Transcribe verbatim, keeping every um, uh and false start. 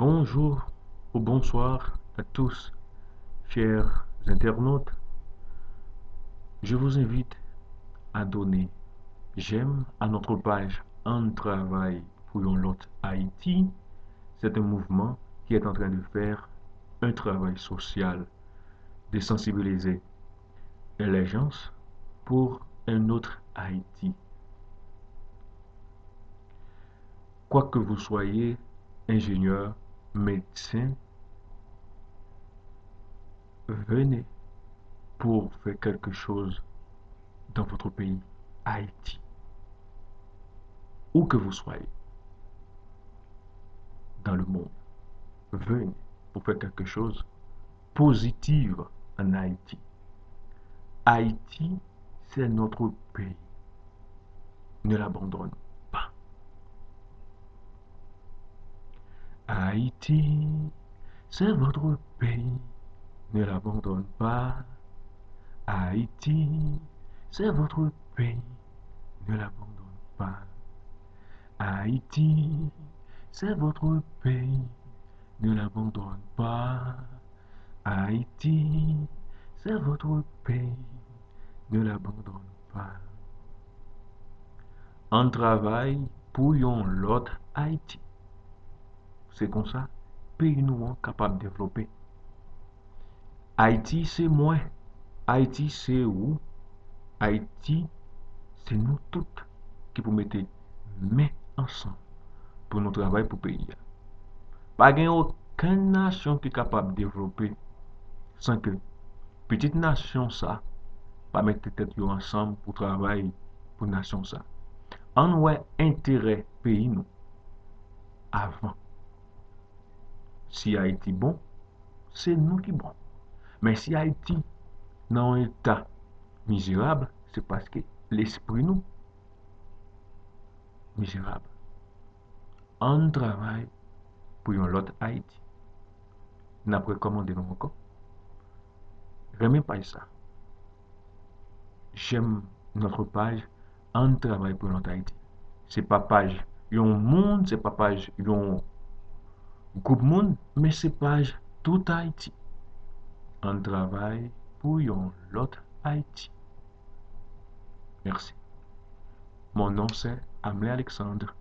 Bonjour ou bonsoir à tous, chers internautes. Je vous invite à donner j'aime à notre page Ann Travay pou yon Lòt Ayiti. C'est un mouvement qui est en train de faire un travail social de sensibiliser les gens pour un autre Haïti. Quoi que vous soyez, ingénieur, médecin, venez pour faire quelque chose dans votre pays, Haïti. Où que vous soyez dans le monde, venez pour faire quelque chose positif en Haïti. Haïti, c'est notre pays. Ne l'abandonne pas. Haïti, c'est votre pays. Ne l'abandonne pas. Haïti, c'est votre pays. Ne l'abandonne pas. Haïti, c'est votre pays. Ne l'abandonne pas. Haïti, c'est votre pays. Ne l'abandonne pas. Ann travay pou yon lòt Ayiti. Se konsa peyi nou an kapab devlope. Ayiti se mwen, Ayiti se ou, Ayiti se nou tout ki pou mete men ansanm pou nou travay pou peyi a. Pa gen okenn nasyon ki kapab devlope san ke pitit nasyon sa pa mete tèt yo ansanm pou travay pou nasyon sa. Ann wè enterè peyi nou avan. Si Ayiti bon, se nou ki bon. Men si Ayiti nan yon eta mizerab, se paske lespri nou mizerab. Ann travay pou yon lòt Ayiti. N ap rekòmande nou ankò. Renmen paj sa. J'aime notre page Ann Travay pou yon lòt Ayiti. Se pa paj yon moun, se pa paj yon gwoup moun, men se paj tout Ayiti. Ann travay pou yon lòt Ayiti. Merci. Mon nom c'est Amley Alexandre.